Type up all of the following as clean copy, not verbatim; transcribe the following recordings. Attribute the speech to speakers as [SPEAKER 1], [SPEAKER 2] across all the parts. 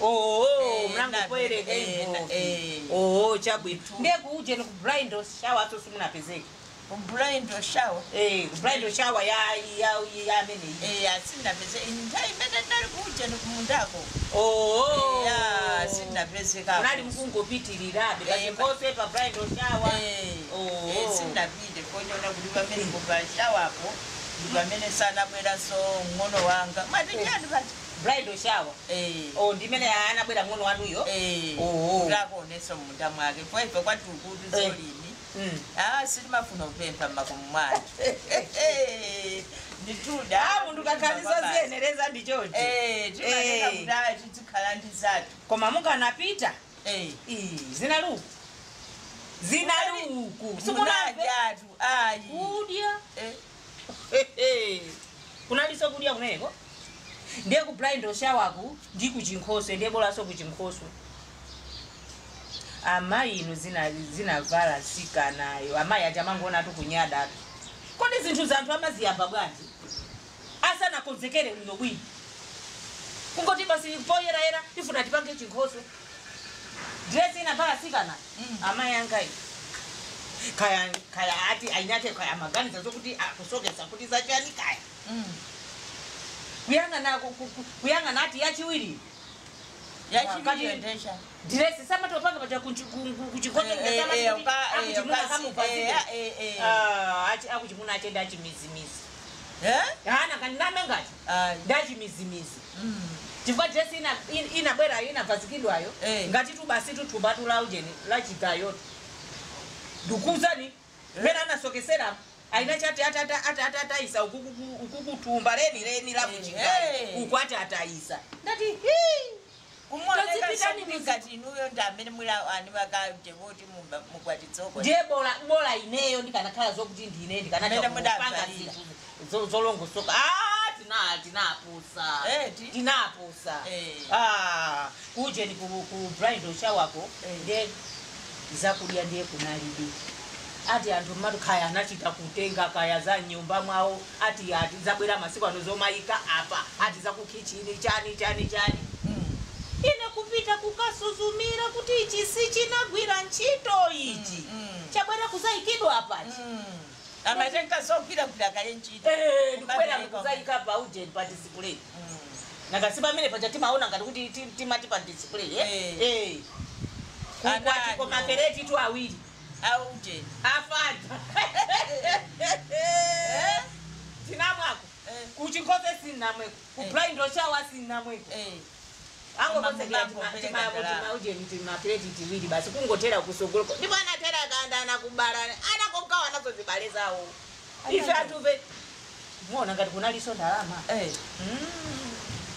[SPEAKER 1] Oo,
[SPEAKER 2] Eh,
[SPEAKER 1] mnangopereka
[SPEAKER 2] eh, eh.
[SPEAKER 1] Oo, chabwino. Ndiye kuuje ni ku bridal shower so simunapezeka?
[SPEAKER 2] Bridal shower?
[SPEAKER 1] Eh, ku bridal shower ya ameneyi.
[SPEAKER 2] Eh, asindapeze nthawi imene ndali kuuje nikumundako.
[SPEAKER 1] Oo.
[SPEAKER 2] Ya, sindapezeka.
[SPEAKER 1] Munali mukungopitirirabe
[SPEAKER 2] Eh,
[SPEAKER 1] pachinkhoswe, pa bridal shower. Oo.
[SPEAKER 2] Eh, sindapite konyona kuti pamene pa showerpo ndi pamene sanabweranso ng'ono wanga. Mwati chani pachi?
[SPEAKER 1] Bridal shower.
[SPEAKER 2] Eh.
[SPEAKER 1] Oh, ndimene anabwera ng'ono wanuyo?
[SPEAKER 2] Eh.
[SPEAKER 1] Oo.
[SPEAKER 2] Kuti akuonenso munda mwake po ife kwathu kuti zolimi. Ah, sitimafuna kupempha mmakomo mwathu ndituda.
[SPEAKER 1] Ah, munthu kakhaliso ziyenereza ndi chonchi.
[SPEAKER 2] Eh, timanena
[SPEAKER 1] Eh.
[SPEAKER 2] kuti ayi, tizikhala ndi zathu.
[SPEAKER 1] Koma mukanapita.
[SPEAKER 2] Eh.
[SPEAKER 1] Ii, zinaluku zinaluku, simunamve?
[SPEAKER 2] Munajatu ayi.
[SPEAKER 1] Kudya.
[SPEAKER 2] Eh.
[SPEAKER 1] Kunaliso kudya kumeneko. Ndiye ku bridal showerku ndi kuchinkhoswe, ndiye bolaso kuchinkhoswe. Amayi inu, zinavala sikanayo amayi aja amangoona tu kunyadatu. Kodi zinthu zanthu amaziyamba bwanji asanakonzekere bwino bwino? Kungoti basi poyerayera, ifuna tipange chinkhoswe. Dresi inavala sikanayo amayi angayi, kaya kaya ati ainake kaya maganiza zokuti akusokesa kuti zachani kaya. Kuyang'ana kuyang'ana ati yachiwiri.
[SPEAKER 2] Yachiwiri ndesha?
[SPEAKER 1] Diresi samatopanga pacha kuchikhoswe. Akuchimuna achenda achimizimizi. Ana kandiname ngati
[SPEAKER 2] Ayi.
[SPEAKER 1] ndachimizimizi, chifukwa dresi inabwerayo inavazikidwayo ngati tu basi tuthumba tulaujeni lachigayoto. Ndikuuzani, mene anasokesera aina chati ati atayisa ukukuthumba leni leni la kuchigayo. Uku ati atayisa, ndati hii.
[SPEAKER 2] Kumuoneka
[SPEAKER 1] Tazipitani.
[SPEAKER 2] Sokuti ngati inuyo ndi amene mwila ani vakatevoti mukwatitsoko.
[SPEAKER 1] Ndiye bola bola ineyo ndikanakhala zokuti ndine
[SPEAKER 2] Mene
[SPEAKER 1] ndikanachapanga
[SPEAKER 2] mudavalira.
[SPEAKER 1] zinthu zolongosoka. Ah, tinapusa.
[SPEAKER 2] Eh,
[SPEAKER 1] Tinapusa. Ah, kujeni ku bridal showerko. Ndiye zakudya ndiye kunalibe. Ati anthu mmati kaya anachita kutenga kaya za nyumba mwawo, ati zabwera masiku ano zomayika apa, ati zakukhichini, chani chani chani. Ine kupita kukasuzumira kuti ichi sichinagwira ntchito ichi, chabwera kuzayikidwa apachi.
[SPEAKER 2] Amatenga zogwiragwira kale ntchito.
[SPEAKER 1] Eh, ndikubwera
[SPEAKER 2] Kumabereka.
[SPEAKER 1] kuzayika pa ujeni, pa display. Nakasi pamene paja timaona ngati kuti timati pa display, eh?
[SPEAKER 2] Eh.
[SPEAKER 1] Eh, kukwatiko
[SPEAKER 2] Anadyo.
[SPEAKER 1] Makereti tu awiri.
[SPEAKER 2] Aujeni?
[SPEAKER 1] Afanta tinamwako. Kuchinkhoswe sinamweko, ku bridal shower sinamweko. Angokonzekera.
[SPEAKER 2] Kumapereka ndalama.
[SPEAKER 1] Timaujeni timapireti tiwiri basi, kungotera kusogoloko, ndipo anatera kanda anakubala anakogawa nazo zibale zawo. Ife atuve muona ngati kunaliso ndalama.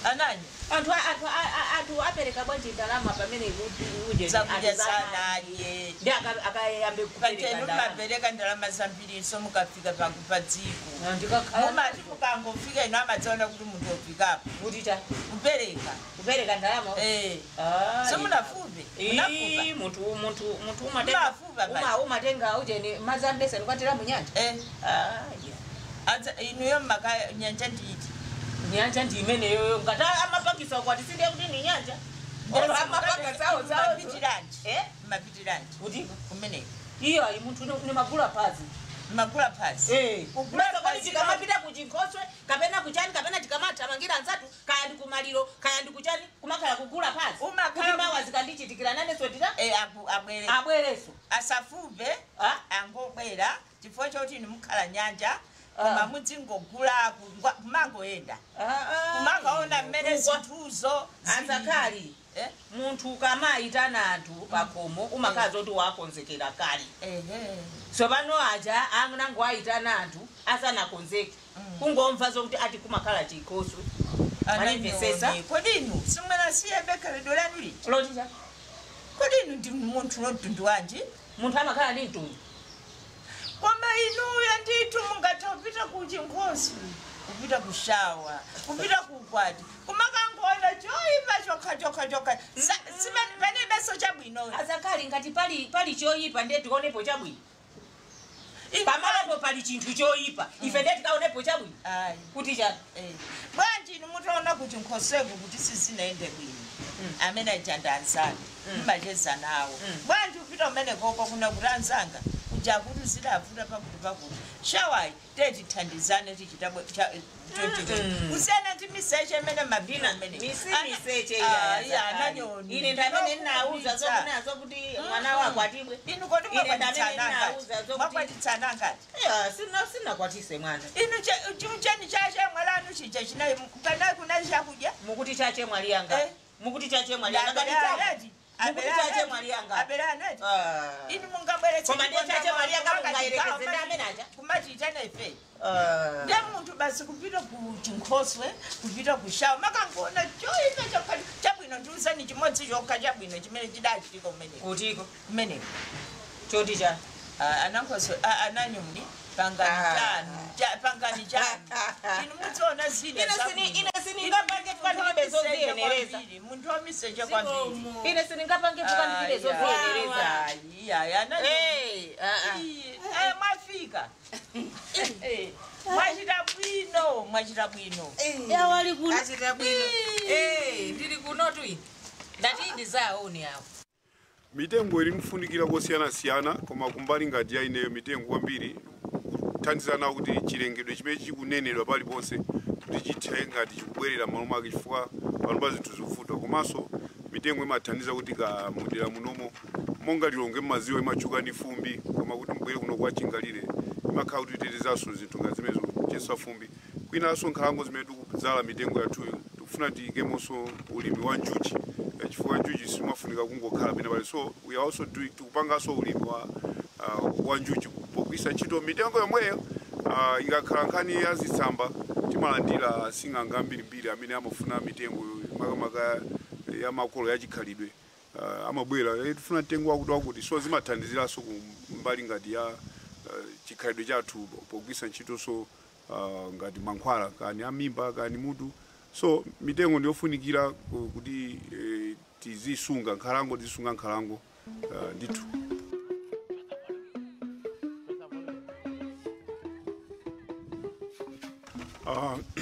[SPEAKER 2] Anani?
[SPEAKER 1] Anthu apereka bwanji ndalama pamene uje
[SPEAKER 2] Zakudya sanadye.
[SPEAKER 1] ndi akayambe kupereka
[SPEAKER 2] Pachenu
[SPEAKER 1] ndalama.
[SPEAKER 2] Mapereka ndalama zambiriso mukafika pa dziko.
[SPEAKER 1] Ndikakhala
[SPEAKER 2] Mumati mukangofika ino amadziona kuti munthu ofikapo.
[SPEAKER 1] Kuti cha?
[SPEAKER 2] Kupereka.
[SPEAKER 1] Kupereka ndalama?
[SPEAKER 2] Eh.
[SPEAKER 1] Ah,
[SPEAKER 2] Simunafupe?
[SPEAKER 1] Ii,
[SPEAKER 2] Munafupa?
[SPEAKER 1] munthu umatenga
[SPEAKER 2] Mumafupa basi.
[SPEAKER 1] umatenga ujeni madzi ambeseni kwatira munyanja.
[SPEAKER 2] Eh.
[SPEAKER 1] Ah, yeah.
[SPEAKER 2] Adza inuyo maka nyanja nditi?
[SPEAKER 1] Nyanja ndi imeneyoyo, ngati amapangisa kwati sindiye kuti ni nyanja. Olo amapanga zawo zawo.
[SPEAKER 2] Mapitiranji?
[SPEAKER 1] Eh?
[SPEAKER 2] Mapitiranji?
[SPEAKER 1] Kuti?
[SPEAKER 2] Kumeneko.
[SPEAKER 1] Iyo ayi, munthu nimagula phazi.
[SPEAKER 2] Magula phazi?
[SPEAKER 1] Eh.
[SPEAKER 2] Kugula
[SPEAKER 1] Masa kwani
[SPEAKER 2] phazi?
[SPEAKER 1] tikamapita kuchinkhoswe kapena kuchani kapena tikamathamangira anzathu, kaya ndi kumaliro kaya ndi kuchani, kumakhala kugula phazi.
[SPEAKER 2] Umakhala
[SPEAKER 1] kuti mawa zikandichitikira naneso ndita
[SPEAKER 2] Eh, abwere.
[SPEAKER 1] Abwereso.
[SPEAKER 2] Asafupe.
[SPEAKER 1] Ah?
[SPEAKER 2] Angobwera chifukwa choti inu mukhala nyanja.
[SPEAKER 1] Ah.
[SPEAKER 2] Koma mudzingo-gula kumangoyenda, kumangoona mmene zinthuzo zilili.
[SPEAKER 1] Anzakhali,
[SPEAKER 2] Eh?
[SPEAKER 1] munthu ukamayitana anthu pakhomo umakhala zoti wakonzekera kale.
[SPEAKER 2] Ehe.
[SPEAKER 1] Tsopano aja anango ayitana anthu asanakonzeke, kungomva zokuti ati kumakhala chikhoswe. Manimvesesa?
[SPEAKER 2] Ananyoni. Kodi inu simwanasiye bekhalidwe lanu liti?
[SPEAKER 1] Lotita?
[SPEAKER 2] Kodi inu ndi munthu lomtundu wanji?
[SPEAKER 1] Munthu amakhala ndi mtundu.
[SPEAKER 2] Koma inuyo ndithu mungathe kupita ku chinkhoswe, kupita ku shower, kupita kukwati, kumakangoona choyipa chokha chokha chokha. Panebenso chabwino.
[SPEAKER 1] Azakhali, ngati pali choyipa ndiye tionepo chabwino. Pamalopo pali chinthu choyipa, ife ndiye tikaonepo chabwino?
[SPEAKER 2] Ayi.
[SPEAKER 1] Kuti chani?
[SPEAKER 2] Eh. Bwanji inu mutaona kuti nkhosweko kuti sizinaende bwino? Amene aja anzanu mmacheza nawo. Bwanji upita umene koko kuna kuti anzanga kuja kuti zidavuta pakuti pakuti shawayi tetithandizane tichita kusiyana ndi miseche imene mapina imene
[SPEAKER 1] Misi miseche iya. Ine ndamene ndinauza zokunazo kuti mwana wako atibwe.
[SPEAKER 2] Inu kodi
[SPEAKER 1] Ine ndamene ndinauza zokuti
[SPEAKER 2] mwakwatitsana ngati?
[SPEAKER 1] Iya, sinakwatise mwana.
[SPEAKER 2] Inu cheni chache mwalanu chija chinayi kana kunali chakudya?
[SPEAKER 1] Mukuti chache mwali yanga?
[SPEAKER 2] Eh.
[SPEAKER 1] Mukuti chache mwali yanga ngati chako? Mukuti chache mwali yanga?
[SPEAKER 2] Aberaneti.
[SPEAKER 1] Ah.
[SPEAKER 2] Inu mungabweretse.
[SPEAKER 1] Koma ndiye chache mwali yanga mungayerekeze ndi amene aja?
[SPEAKER 2] Kumachita nefe ndiye munthu basi kupita ku chinkhoswe, kupita ku shawa, makangoona choyipa chokha. Chabwino ndiuzani chimodzi chokha chabwino chimene chidachitika kumeneko.
[SPEAKER 1] Kutiko?
[SPEAKER 2] Kumeneko.
[SPEAKER 1] Choti cha?
[SPEAKER 2] Anankhoswe, ananyumni, pangani chanu, pangani chanu, inu mudziona zina.
[SPEAKER 1] Ine ine siningapange fuka zoziyenereza.
[SPEAKER 2] Munthu wamiseche kwambiri.
[SPEAKER 1] Ine siningapange fuka ndilibe zoziyenereza.
[SPEAKER 2] Iya, ananyumni.
[SPEAKER 1] Eh, ah, ah.
[SPEAKER 2] Mwafika. Mwachita bwino, mwachita bwino.
[SPEAKER 3] Yawali kuno.
[SPEAKER 1] Achita bwino. Eh, ndili kunotu ine. Ndati ndizaone awo.
[SPEAKER 4] Mitengo iri mfunikira kosiyana-siyana, koma kumbali ngati ya ineyo, mitengo kwambiri kuthandiza nawo kuti chilengedwe chimene chikunenedwa paliponse kuti chithe ngati chikubwerera m'malo mwake, chifukwa pano pa zinthu zikuvuta. Komanso mitengo imathandiza kuti ka mudera munomo monga Lilongwe mmaziwa imachuka ndi fumbi, koma kuti mubwere kuno kwa Chingalire imakhala kuti itetezanso zinthu ngati zimenezo, kuchesa fumbi. Kwinanso nkhalango zimene tikudzala mitengo yathuyo, tikufuna tiyikemonso ulimi wa njuchi, chifukwa njuchi simafunika kungokhala pena pale. So we are also doing, tikupanganso ulimi wa njuchi pogwisa ntchito mitengo yomweyo. Ikakhala nkhani ya zitsamba, timalandira asing'anga ambirimbiri amene amafuna mitengo makamaka ya makolo yachikhalidwe. Amabwera, "Tifuna mtengo wakuti wakuti." So zimathandiziranso ku mbali ngati ya chikhalidwe chathu pogwisa ntchitonso ngati mankhwala kani amimba kani mutu. So mitengo ndiyofunikira kuti tizisunga nkhalango, tizisunga nkhalango ndithu.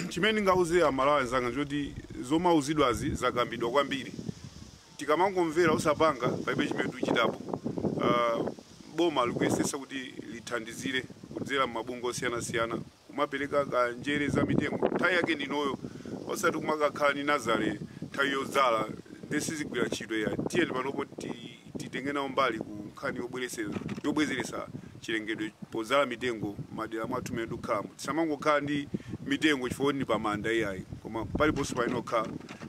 [SPEAKER 4] Chimene ndingauze Amalawi anzanga nchoti zomauzidwazi zakambidwa kwambiri, tikamangomvera usapanga palibe chimene tikuchitapo. Boma likuyesesa kuti lithandizire kudzera m'mabungwe osiyanasiyana kumapereka kanjere za mitengo. Nthawi yake ndinoyo, osati kumakakhala ni nazale nthawi yodzala ndesizigwira ntchito ya. Tiyeni panopo titenge nawo mbali ku nkhani yobwezeresa chilengedwe podzala mitengo madera mwathu mene tikukhalamo. Tisamangokhala ndi mitengo chifukwa ndi pamanda, iyayi, koma paliponse painokhala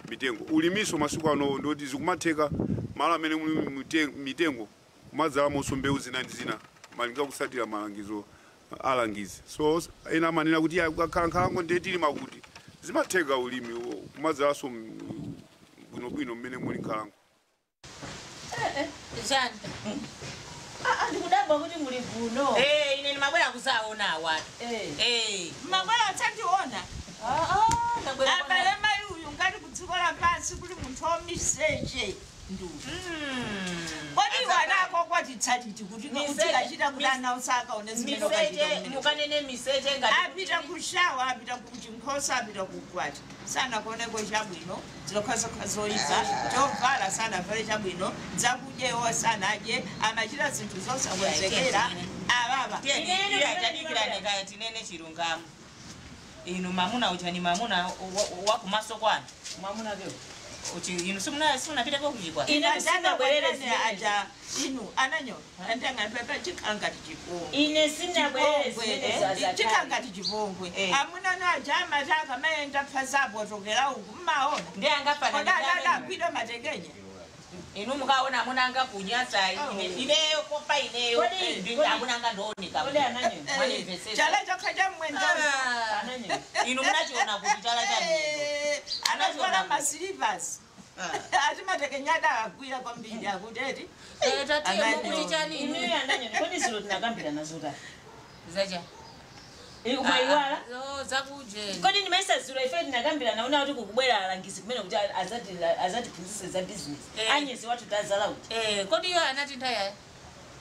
[SPEAKER 4] mitengo. Ulimiso masiku ano ndoti zikumatheka malo amene muli mitengo kumadzalamonso mbewu zina ndi zina malinga kusatira malangizo alangizi. So ena amanena kuti "Ayi, kukakhala nkhalango ndiye tili makuti." Zimatheka ulimi kumadzalanso bwinobwino mmene muli nkhalango.
[SPEAKER 1] Chani?
[SPEAKER 3] Ndikudabwa kuti muli kuno.
[SPEAKER 1] Eh, ine ndimabwera kuzaona awatu. Eh.
[SPEAKER 2] Mabwera atsandiona.
[SPEAKER 1] Ah, ndabwera.
[SPEAKER 2] Abale, mayi uyu ngati kudziko lapansi kuli munthu wamiseche ndu. Kodi iwe anako kwatitsatiti kuti utikachita kuti ana usakaone zimene ukachita
[SPEAKER 1] Miseche
[SPEAKER 2] kumeneko?
[SPEAKER 1] Mukanene miseche ngati
[SPEAKER 2] Apita kushawa, apita kuchinkhosa, apita kukwati, sanakuoneko chabwino, zilokhazokha zoyipa. Chovala sanavale chabwino, zakudyewo sanadye, amachita zinthu zosakonzekera avava.
[SPEAKER 1] Tadikirani kaya tinene chilungamo. Inu mamuna uja ni mamuna wakumaso kwanu?
[SPEAKER 3] Mwamuna keo?
[SPEAKER 1] Uchi inu simunapitako kuchikwa?
[SPEAKER 3] Ine sinabwerere zimene.
[SPEAKER 2] Aja inu ananyo andang'anipepa chikhangati chipongwe.
[SPEAKER 3] Ine sinabwerere zimene zazakale.
[SPEAKER 2] Chikhangati chipongwe. Amuna naja amati akamayenda phazapo tokera uku mmaona.
[SPEAKER 1] Ndiye angafanana.
[SPEAKER 2] Kodadadagwidwa matekenya.
[SPEAKER 1] Inu mukaona amuna kunyasa ineyo kopa ineyo amuna ndooneka.
[SPEAKER 3] Kodi ananyo?
[SPEAKER 1] Mwanimvesesa?
[SPEAKER 2] Chala chokha cha mwendo.
[SPEAKER 3] Ananyo.
[SPEAKER 1] Inu munachiona kuti chala cha mwendo?
[SPEAKER 2] Anavala masilivasi ati matekenya adagwira kwambiri akuteti.
[SPEAKER 5] Tatiye
[SPEAKER 2] Ananyo.
[SPEAKER 5] mukuti chani inu?
[SPEAKER 3] Inuyo ananyo, kodi zilo tinakambirana zotani?
[SPEAKER 1] Zacha?
[SPEAKER 3] Umaiwala?
[SPEAKER 5] Zakuje.
[SPEAKER 3] Kodi ndimaisa zilo ife tinakambirana una kuti kukubwera alangizi kumene kuti azatiphunzitse za business? Anyezi wathu tazala kuti
[SPEAKER 5] Eh, kodi iyo anati nthawi yayi?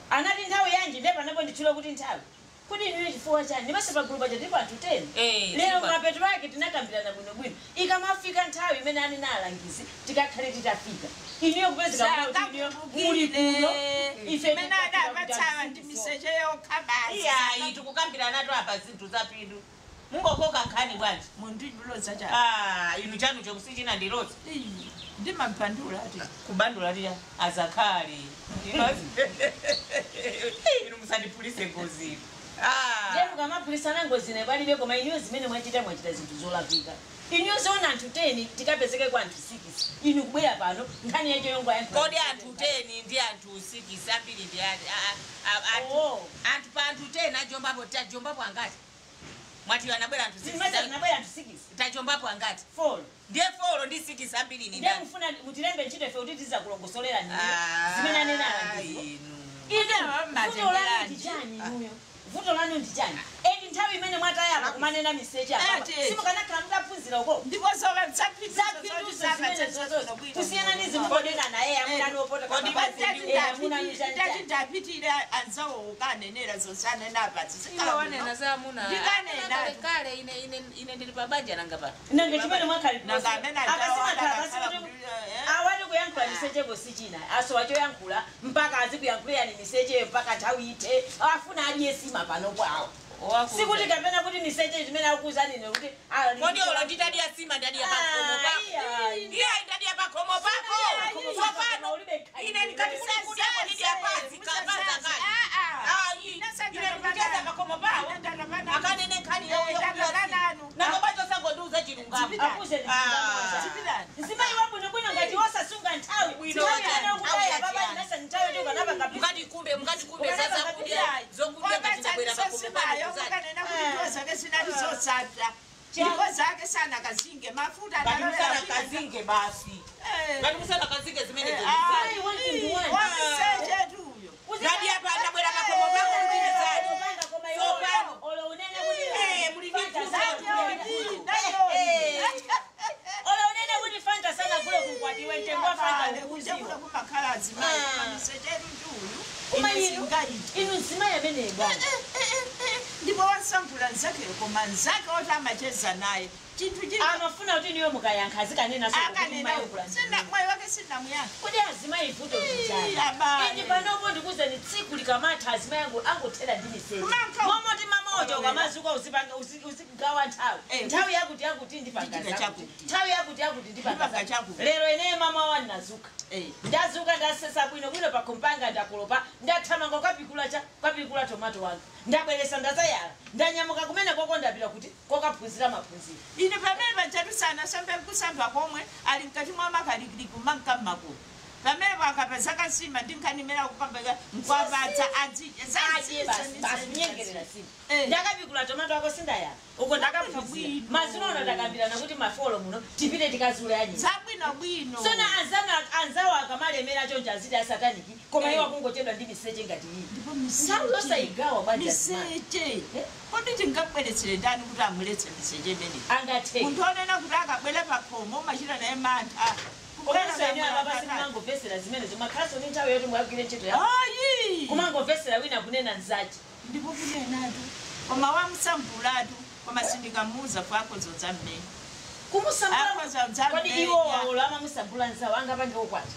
[SPEAKER 3] Anati nthawi yanji? Ndiye panapo nditchula kuti nthawi Kuti inuyo chifukwa chani ndimaso pagulu paja tili anthu 10. Lero mapeto ake tinakambirana bwinobwino. Ikamafika nthawi imene anena alangizi tikakhale titafika. Inuyo kupezeka kuti inuyo muli kuno ife
[SPEAKER 2] Mene adapatsawa ndi miseche yokha basi.
[SPEAKER 1] Iyayi tikukambirana tu apa zinthu zapindu. Mungokoka nkhani bwanji.
[SPEAKER 2] Mundiloza cha.
[SPEAKER 1] Ah, inu chanu chokusichina ndiloza.
[SPEAKER 2] Ndimabandula ati.
[SPEAKER 1] Kubandula tiya azakhale. Inu musandipulise ngozi.
[SPEAKER 3] Ndiye mukamaphulisana ngozi ne palibe koma inuyo zimene mwachita mwachita zinthu zolakwika. Inuyo zoona anthu 10 tikapezeke kwa anthu 6. Inu kubwera pano nkhani yacho yongo anthu.
[SPEAKER 1] Kodi anthu 10 ndi anthu 6 ambiri ndi anthu pa anthu 10 ajombapo tajombapo angati? Mwati anabwera anthu 6.
[SPEAKER 3] Anabwera anthu 6.
[SPEAKER 1] Tajombapo angati?
[SPEAKER 3] 4.
[SPEAKER 1] Ndiye 4 ndi 6 ambiri ni
[SPEAKER 3] Ndiye
[SPEAKER 1] ndani?
[SPEAKER 3] mufuna mutilembe ntchito ife kuti tizakulongosolera nini. Zimene anena alangizi. Inu vuto lanu ndi chani inuyo? Vuto lanu ndi chani? Eni nthawi imene mwatayapa kumanena miseche apa. Simukanakhala mutaphunzira uko.
[SPEAKER 2] Ndipo zoba
[SPEAKER 3] Zapinduzo zimene zozozo. Kusiyana ndi zimukodera naye amuna niwopota
[SPEAKER 2] Ndati ndapitira anzawo ukanenera zosanena pasi.
[SPEAKER 5] Iwo za amuna.
[SPEAKER 2] Ndikanena.
[SPEAKER 5] Kale kale ine ndili pabanja nanga pa.
[SPEAKER 3] Nange chimene mwakhali.
[SPEAKER 2] Nanga amene
[SPEAKER 3] Akazimakhala pasi kuti awali kuyankhula misecheko sichina. Aso wachoyankhula mpaka azikuyankhulirani misecheyo mpaka nthawi ithe. Afuna aliye sima pano kwawo. Sikuti kapena kuti miseche zimene akukuuzani ine kuti
[SPEAKER 1] Kodi olo nditadiya sima ndadiya pakhomo pako. Iye ndadiya pakhomo pako. Tsopano ine ndikati kuti kudyako ndidiya pasi kapaza kale. Ine ndikucheza pakhomo pawo. Akanene nkhani yawo yokuya sima. Nanga sangondiuza chilungamo.
[SPEAKER 3] Akuze nzimayi wabwinobwino ngati wosasunga nthawi. Nthawi imene ukutaya baba inasa nthawi ndi ukanapanga
[SPEAKER 1] Mukatikumbe mukatikumbe zazakudya zokudya ngati ndabwera pakhomo pano kuzati.
[SPEAKER 2] Ukanena kuti ndiwo zake zinali zosapsa. Ndipo zake sana kazinge mafuta
[SPEAKER 1] Ngati musana kazinge basi. Ngati musana kazinge zimene
[SPEAKER 3] Ayi, wantundu wanji.
[SPEAKER 2] Wamiseche tuyo.
[SPEAKER 1] Ndadiya pa ndabwera pakhomo pako kuti ndizadi. Tsopano.
[SPEAKER 3] Olo unene kuti
[SPEAKER 1] Muli ndi
[SPEAKER 3] Olo unene kuti Fanta sana kule kukwatiwe mtengo wa Fanta ukuziwa.
[SPEAKER 2] Kumakhala azimayi miseche tuyu.
[SPEAKER 3] Koma inu nzimayi amene bwana.
[SPEAKER 2] Ndipo wasankhula nzake koma nzake oti amacheza naye. Chinthu chili
[SPEAKER 3] Amafuna kuti inuyo mukayankha azikanena so kuti
[SPEAKER 2] akanena
[SPEAKER 3] mumayankhula.
[SPEAKER 2] sina mwayi wake sinamuyankha.
[SPEAKER 3] Kodi azimayi vuto ndi
[SPEAKER 2] Abale.
[SPEAKER 3] Ine panopo ndikuwuzani tsiku likamatha azimayi angu angothera ndi miseche.
[SPEAKER 2] Kumanka-
[SPEAKER 3] Momoti mamoja ukamazuka uzipanga uzigawa nthawi. Nthawi yakuti yakuti ndipanga
[SPEAKER 2] Ndichita
[SPEAKER 3] zakuti.
[SPEAKER 2] chakuti.
[SPEAKER 3] Nthawi yakuti yakuti ndipanga
[SPEAKER 2] Ndipanga
[SPEAKER 3] zakuti.
[SPEAKER 2] chakuti.
[SPEAKER 3] Lero ineyo mama wani nazuka. Ndazuka ndasesa bwino bwino pakumpanga ndakulopa ndathamanga ukapikula cha ukapikula tomato wanga ndabweresa ndazayala ndanyamuka kumene koko ndapita kuti kokaphunzira maphunziro.
[SPEAKER 2] Ine pamene pachatusana sambe kusamba komwe ali mkati mwa makalikiliku manka mmakulu. Pamene pakapeza kasima ndinkhanimera kukambeka nkwapatsa
[SPEAKER 3] Aje basi basi kunyengerera simu. Ndakapikula tomato ako sindayala uko ndakaphunzira mazulo ono takambirana kuti mafolo muno tipite tikazule anyini.
[SPEAKER 2] Zabwino bwino.
[SPEAKER 3] Sona anzanu anzawo akamalemera choncho aziti asataniki koma iwo akungochedwa ndi miseche ngati iyi.
[SPEAKER 2] Ndipo
[SPEAKER 3] Nthawi yosayigawa bwanji azimayi.
[SPEAKER 2] miseche. Kodi tingabweretsere ndani kuti amuletse miseche imeneyi?
[SPEAKER 3] Angathe.
[SPEAKER 2] Munthu onena kuti akabwera pakhomo umachita naye mantha.
[SPEAKER 3] Komanso ine apapa simangomvesera zimene zimakhalanso ndi nthawi yoti mukagwire ntchito yako.
[SPEAKER 2] Ayi.
[SPEAKER 3] Kumangomvesera wina kunena nzache.
[SPEAKER 2] Ndipo kunenatu. Koma wamusambulatu koma sindikamuuza kwakozodza mmene.
[SPEAKER 3] Kumusambula
[SPEAKER 2] Akozodza
[SPEAKER 3] kodi
[SPEAKER 2] mmene.
[SPEAKER 3] iwo waolo amamusambula nzawo angapange ukwati.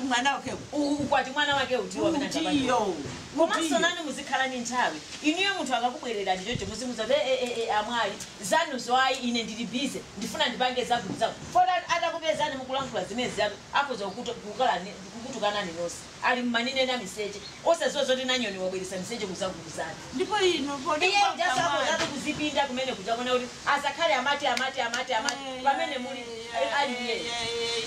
[SPEAKER 2] Mwana wake
[SPEAKER 3] Ukwati mwana wake utiwo amene angapange.
[SPEAKER 2] utiyo.
[SPEAKER 3] Komanso nanu muzikhala ndi nthawi. Inuyo munthu akakubwererani choncho muzimuza kuti amwali zanuzo ayi ine ndili busy ndifuna ndipange zakuti zakuti. Fota atakupezani mukulankhula zimene ziyatu akhoza kukutukanani nonse. Ali mmanene na miseche. Osadziwa zoti nanyoni wabweresa miseche kuzakuuzani.
[SPEAKER 2] Ndipo ino kodi
[SPEAKER 3] Iye ujasakozatu kuzipinda kumene kuchakona kuti asakhale amati amati amati amati pamene muli ali iye.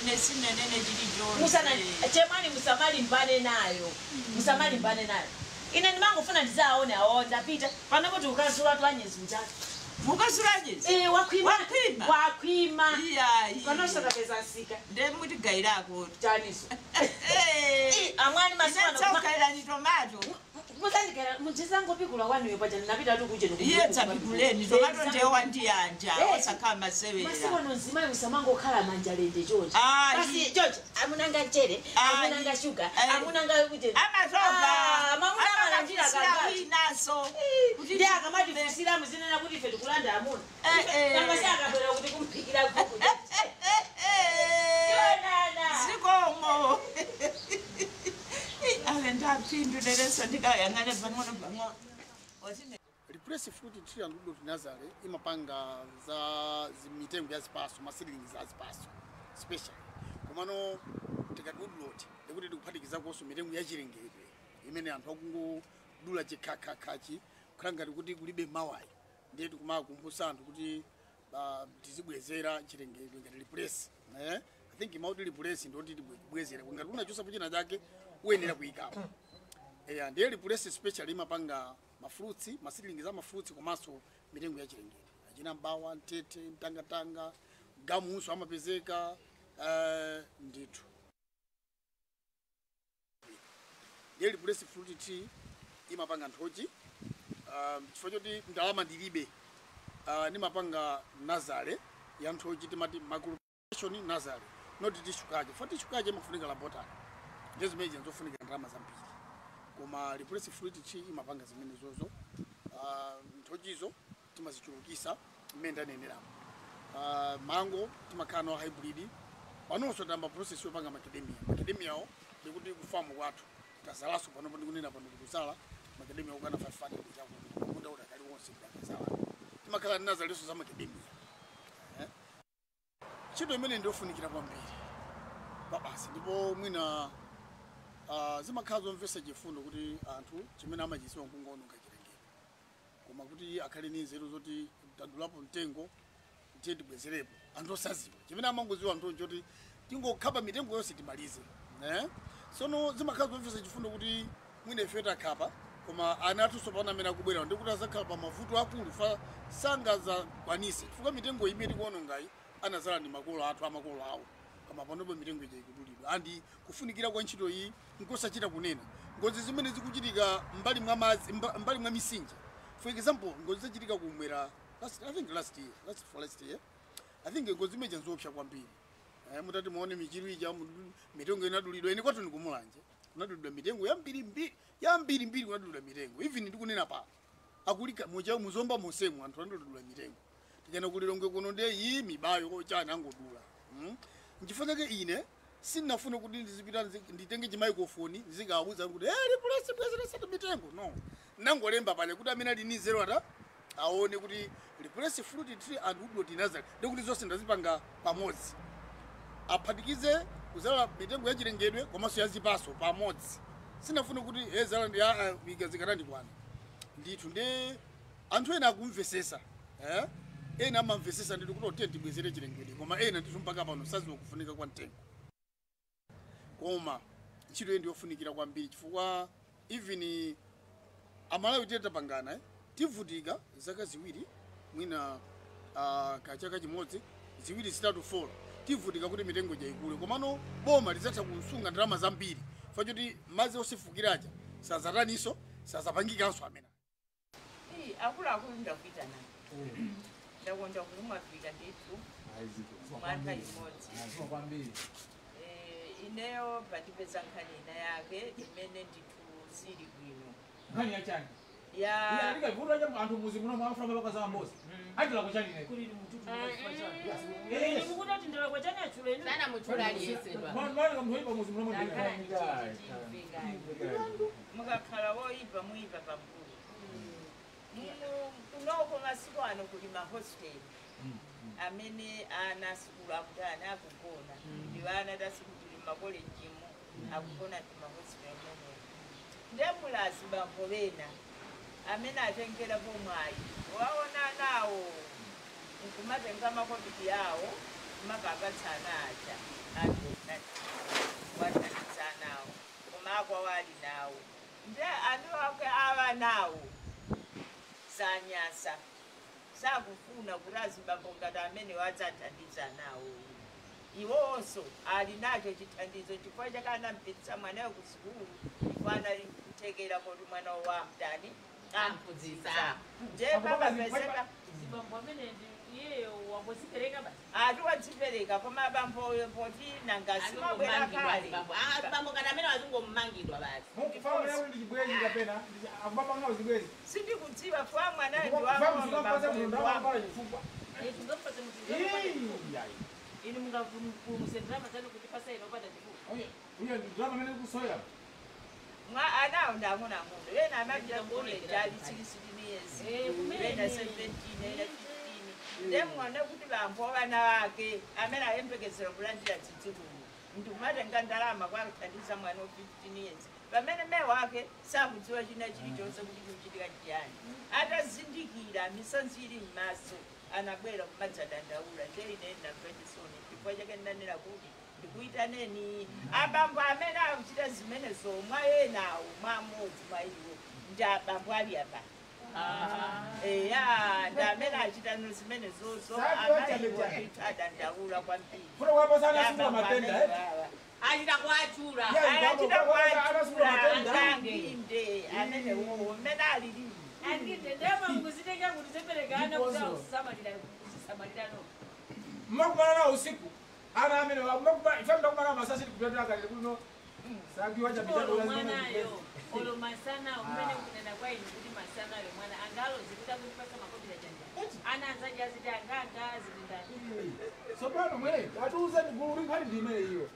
[SPEAKER 2] Ine sinenene chilichonse.
[SPEAKER 3] Musana chemani musamalimbane nayo. Musamalimbane nayo. Ine ndimangofuna ndizaone awo ndapita panopo tikukazula twanyezi mchaka.
[SPEAKER 2] Mukazulanyezi?
[SPEAKER 3] Wakhwima.
[SPEAKER 2] Wakhwima?
[SPEAKER 3] Wakhwima.
[SPEAKER 2] Iyayi.
[SPEAKER 3] Panonso tapeza nsika.
[SPEAKER 2] Ndiye mutigayirako.
[SPEAKER 3] Chaniso. Amwali masiku ano
[SPEAKER 2] Inetsaukairani tomato.
[SPEAKER 3] Muzandikera muzangopikula wanuyo paja ndinapita tu kuje
[SPEAKER 2] Iye tsapikuleni tomato ndiye wandiyanja osakhala masewera.
[SPEAKER 3] Masiku ano mzimayi usamangokhala manja lende George.
[SPEAKER 2] Ayi.
[SPEAKER 3] Basi George amunanga mchere,
[SPEAKER 2] Ayi.
[SPEAKER 3] amunanga shuga,
[SPEAKER 2] Ayi.
[SPEAKER 3] amunanga kuje.
[SPEAKER 2] Amatopa.
[SPEAKER 3] Mamuna amalandira kangati.
[SPEAKER 2] Inaso.
[SPEAKER 3] Ndi akamati fusira muzinena kuti ife tikulanda amuna.
[SPEAKER 2] Eh, eh.
[SPEAKER 3] Nanga si akabwera kuti kumphikira kuku. Yonana.
[SPEAKER 2] Zikomo. Ave ndaphindulereso ndikayang'ane pang'ono pang'ono.
[SPEAKER 6] Replace Fruit Tree and Woodlot Nursery imapanga za mitengo ya zipaso, ma seedlings za zipaso special. Komano tikati woodlot ndikuti tikuphatikizakonso mitengo ya chilengedwe imene anthu akungodula chikhakakhachi kukhala ngati kuti kulibe mawayi, ndiye tikumakumbutsa anthu kuti tizibwezera chilengedwe ngati replace. I think imauti replace ndoti tibwezera ngati unachosapo china chake uyenera kuyikapo. Eya, ndiye replace special imapanga mafruits, maseedlings za mafruits komanso mitengo ya chilengedwe. Achina mbawa, mtete, mtangatanga, gamuso amapezeka ndithu. Ndiye Replace Fruit Tree imapanga nthochi. Chifukwa choti ndalama ndilibe, nimapanga nazale ya nthochi, timati macropropagation nazale, not tissue culture. For tissue culture imafunika laboratory, ndiye zimene zofunika ndalama zambiri. Koma Replace Fruit Tree imapanga zimene zozo. Nthochizo timazichulukisa mmene ndaneneramo. Mango timakhala nawo hybrid. Panonso tamba process yopanga macadamia. Macadamia wo ndikuti kufamu kwathu tazalanso panopo, ndikunena pano tikuzala macadamia okwana 500 chakuti munda kuti akali wonse ndakazala. Timakhala ndi nazalenso za macadamia. Ntchito imene ndiyofunikira kwambiri babasi, ndipo mwina zimakhala zomvetsa chifundo kuti anthu chimene amachidziwa nkungoononga chilengedwe, koma kuti akhale ndi nzeru zoti tadulapo mtengo tiye tibwezerepo, anthu osaziwa. Chimene amangoziwa anthu nchoti tingokhapa mitengo yonse timalize. Sono zimakhala zomvetsa chifundo kuti mwina ife takhapa, koma ana athu tsopano amene akubwera ndikuti azakhala pa mavuto akulu fa sangazakwanise, chifukwa mitengo imene tikuonongayi anazala ndi makolo athu, amakolo awo, koma panopo mitengo ija ikudulidwa. Andi kufunikira kwa ntchito iyi nkosachita kunena. Ngozi zimene zikuchitika mbali mwa madzi, mbali mwa misinje, for example ngozi zachitika kumwera last, I think last year, last for last year, I think ngozi imeja nzoopsa kwambiri. Mutati muone michiru ija, mitengo inadulidwa. Ine kwathu ndikumulanje kunadulidwa mitengo yambiri yambiri mbiri, kunadulidwa mitengo even ndikunena pano akulika mucha muzomba musemu anthu anadulidwa mitengo. Tikana kulilongwe kuno ndiye iyi mibayo kochana angodula. Nchifukwa chake ine sindinafune kuti ndizipita nditenge chimicrophone ndizikawuza kuti replace bwezera mitengo. No, nangolemba pale kuti amene ali ndi nzeru ata aone kuti Replace Fruit Tree and Woodlot Nursery ndikuti zonse ndazipanga pamodzi, aphatikize kuzala mitengo ya chilengedwe komanso ya zipaso pamodzi. Sinafune kuti zala ndi zikatandikwana ndithu. Ndi anthu ena akumvesesa, ena amamvesesa ndithu kuti otiye tibwezere chilengedwe, koma ena ndithu mpaka pano saziwa kufunika kwa mtengo. Koma ntchito iyi ndiyofunikira kwambiri, chifukwa even Amalawi tiye tapangana, tivutika zaka ziwiri mwina kachaka chimodzi, ziwiri, zitatu, 4, tivutika kuti mitengo ija ikule. Komano boma lidzatha kusunga ndalama zambiri chifukwa choti madzi osefukiraja sazataninso, sazapangikanso amene.
[SPEAKER 2] Akuluakulu, ndakuitana, ndakonda kuti mwafika ndithu mwantha imodzi. Ineyo pandipeza nkhani ina yake imene ndithu sili bwino.
[SPEAKER 7] Nkhani yachani?
[SPEAKER 2] Ya.
[SPEAKER 7] Ndikavuta cha anthu muzi muno mwafuna mpaka za mbozi andila kuchani.
[SPEAKER 3] Kuli mututu chani? Mukuti ndala kwa chani achuleni.
[SPEAKER 5] Sana muchula aliyesedwa.
[SPEAKER 7] Mwana kamhoipa muzi muno.
[SPEAKER 2] Mukakhala woyipa muyipa pambuyo. Kunoko masiku ano kuli mahosteli amene ana sikulu akuti ana akugona, ndi ana tasikulu makolejimu akugona timahosteli amenewo. Ndemulazi bambo bena amene atengerapo mwayi waona nawo nkumatenga makobidi awo kumakapatsa ana aja wathandiza nawo, koma akwa wali nawo nde anu ake awa nawo sanyasa sakufuna kuti azibambo ngati amene wadzathandiza nawo. Iwonso ali nacho chithandizo chifukwa chake anampitisa mwanayo ku sukulu chifukwa anali kuthekera kuti mwana wa mtani amphunzitsa. Nje papapezeka
[SPEAKER 3] Zibambo amene ndi iyeyo wangozipereka basi.
[SPEAKER 2] Ati wadzipereka koma abamboyo poti nanga simabwera kale.
[SPEAKER 5] Abambo kana amene wazingomangidwa basi.
[SPEAKER 7] Mukufamira kuti chibwezi kapena akubaba ngawo zibwezi.
[SPEAKER 2] Sindikudziwa fuwa mwanayo ndi
[SPEAKER 7] Ndikufa mzinda
[SPEAKER 2] wang'ono.
[SPEAKER 7] wambala chifukwa.
[SPEAKER 3] Tungapase
[SPEAKER 7] Iya.
[SPEAKER 3] Inu mungapulumuse ndalama zanu kuti pasaina opanda chifukwa.
[SPEAKER 7] Oye, uyo ndalama amene kusoya.
[SPEAKER 2] Mwa anawo ndi ang'onoang'ono ena amapita kukoleji ali 16 years,
[SPEAKER 3] kumene.
[SPEAKER 2] ena 17, ena 15. Nde muone kuti bambo vana vake amene ayembekezera kulandira zidzukulu ndikumatenga ndalama kwakuthandiza mwana wa 15 years pamene mai wake sakudziwa china chilichonse kuti chikuchitika chiyani. Atazindikira misozi ili m'maso anabwera kumadzadandaula. Nde ine ndinamva chisoni chifukwa chake ndinanena kuti ndikuitaneni abambo amene akuchita zimenezo. Mwa enawo mwa amodzi mwa iwo ndi abambo ali apa, eya, ndi amene achita zimenezozo. Amayiwo ndithu adandaula kwambiri.
[SPEAKER 7] Funa kuwapasa ana asungula matenda, eh?
[SPEAKER 5] Achita kuachula.
[SPEAKER 7] Yeah.
[SPEAKER 2] Achita
[SPEAKER 7] Anasungula
[SPEAKER 2] kuachula
[SPEAKER 7] matenda.
[SPEAKER 2] Anginde amenewo mmene alili.
[SPEAKER 3] Angite ndalama mukuzitenga kuti zipereka ana kuti akusamalira kuzisamalira no.
[SPEAKER 7] Mmakumana nawo usiku. Ana amene mmakumana ife mdakumana nawo masasi kupetera kale kuno. Sakiwa cha
[SPEAKER 3] Olo
[SPEAKER 7] mitendo.
[SPEAKER 3] Mwanayo olo masana umene kunena kwa inu kuti masanayo mwana angalozi kuti akundipasa makobira chanja ana anzaji aziti anganga aziti ndani.
[SPEAKER 7] Sopano mwene atiuzeni gulu linkhali ndi imene iyo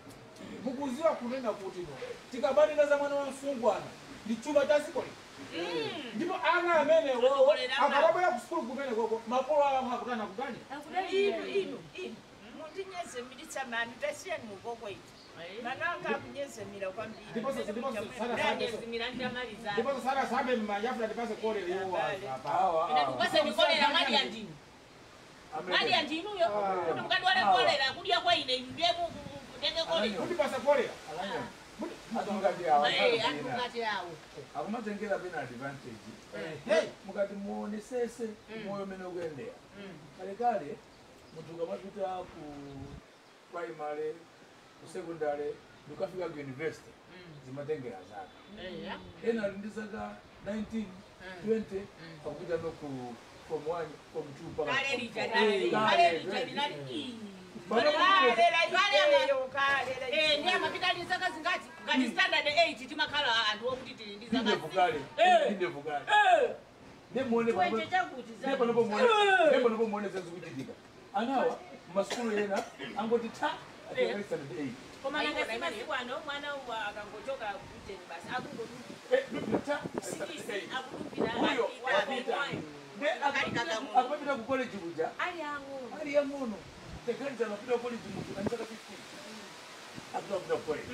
[SPEAKER 7] mukuziwa kunena kuti no tikabatira za mwana wa msungwana ndi chuma cha dziko lino ndipo ana amene wowo akababwera ku sukulu kumene koko makolo awo akutana kutani.
[SPEAKER 2] Inu inu inu mundinyezemiritsa mani tasiyani mukoko iti mwana wanga akunyezemira kwambiri.
[SPEAKER 7] Ndiponso sana
[SPEAKER 5] Ndanyezimira ndamaliza.
[SPEAKER 7] Ndiponso sana sambe mmanja afuna ndipase kolera iwo apa.
[SPEAKER 5] Ine ndikupase kolera mwadya ndinu. Mwadya ndinuyo. Kuti mukadwale kolera kudya kwa ine ndiye mutenge kolera.
[SPEAKER 7] Mundipasa kolera.
[SPEAKER 8] Anthu ngati awa
[SPEAKER 5] Anthu ngati awo.
[SPEAKER 8] Akumatengera pena advantage.
[SPEAKER 7] Hey.
[SPEAKER 8] Mukati muonesese moyo umene ukuyendera kalekale munthu ukamapita ku primary, ku secondary, ndikukafika ku university zimatengera zaka. Ena ali ndi zaka 19, 20 akupita no ku form 1, form 2 mpaka
[SPEAKER 5] Kale lija
[SPEAKER 8] form four.
[SPEAKER 5] kale lija linali ii.
[SPEAKER 8] Pano
[SPEAKER 2] Kalera iyeyo kalera.
[SPEAKER 5] Ndiye amapita ndi zaka zingati? Ngati standard 8 timakhala anthu okuti tili ndi zaka.
[SPEAKER 8] Ndevu kale, ndevu kale. Ndimuone
[SPEAKER 3] 20 chakuti
[SPEAKER 8] Ndipo panopo muone, ndipo panopo muone zazikuchitika. Anawa masukulu ena angoti ta atenga standard 8.
[SPEAKER 3] Koma nanga masiku ano mwana uwa akangochoka kuteni basi akungodupira
[SPEAKER 8] Eh, ta
[SPEAKER 3] 6
[SPEAKER 8] 8.
[SPEAKER 3] akudupira.
[SPEAKER 8] Uyo wapita. Ndi akapita ku college kuja
[SPEAKER 3] ali ang'ono.
[SPEAKER 8] Ali yang'ono. Tekanza anapita ku college munthu ali zaka 15. Akapita ku college.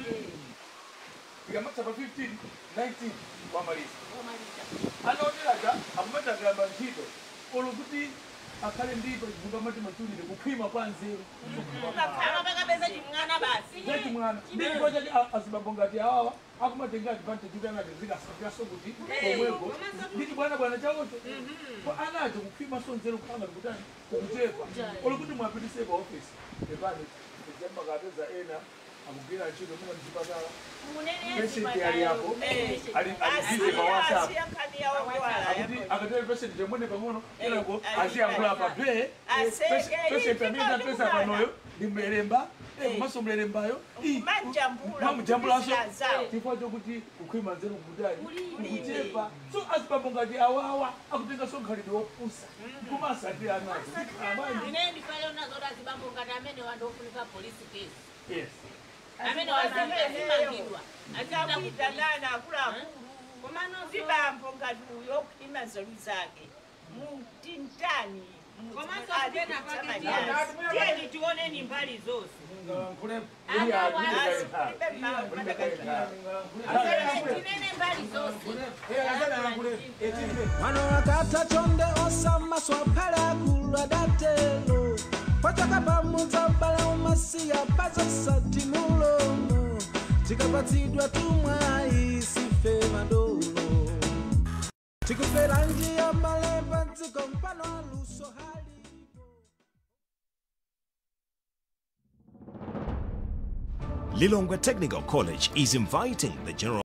[SPEAKER 8] Ikamatha pa 15, 19 wamaliza. Anaoneraga akumatagamba ntchito olo kuti akhale ndi pachizungu amati maturity, kukhwima kwa nzeru.
[SPEAKER 5] Amapakapeza chimwana basi.
[SPEAKER 8] Zati mwana ndipo chati azibambo ngati awawa akumatenga advantage kuti anati zikasafiranso kuti komweko nditi bwana bwana chawocho kwa anacho kukhwima so nzeru kukhanga kutani kukuchepa olo kuti mwapitise pa office epani makapeza ena akugwira ntchito muna mchipatala.
[SPEAKER 3] Munene.
[SPEAKER 8] Patient ali apo ali ali busy pa WhatsApp.
[SPEAKER 2] Asiya nkhani yawo kwala.
[SPEAKER 8] Akuti akatero patient chemwene pang'ono kenako aziyankhula pa be
[SPEAKER 2] Aseke,
[SPEAKER 8] patient amene tapeza panoyo ndi mlelemba komanso mlelembayo
[SPEAKER 2] Kumajambula.
[SPEAKER 8] Mamujambulanso
[SPEAKER 2] Zawo.
[SPEAKER 8] chifukwa chokuti kukhwima nzeru kukutani kukuchepa. So azibambo ngati awawa akutenga so nkhalidwe wopusa kumasatira anazo amayi.
[SPEAKER 5] Ine ndifale nazo kuti azibambo ngati amene wandofunika police case.
[SPEAKER 8] Yes.
[SPEAKER 5] Amene wazimangidwa.
[SPEAKER 2] Akuita nana akuluakulu
[SPEAKER 5] Komano
[SPEAKER 2] zibambo ngati uyo okhwima nzeru zake mutintani.
[SPEAKER 5] Komanso kupena pake tiyeni tioneni mbali zonse. Tinene mbali zonse.
[SPEAKER 9] Wano akata chonde osamaswa phale akulu adatelo pochoka pamudza bala umasiya pazosati mulomo tikapatsidwa tumwayi sife madolo tikufera njiya malemba dziko mpano aluso halipo.
[SPEAKER 10] Lilongwe Technical College is inviting the general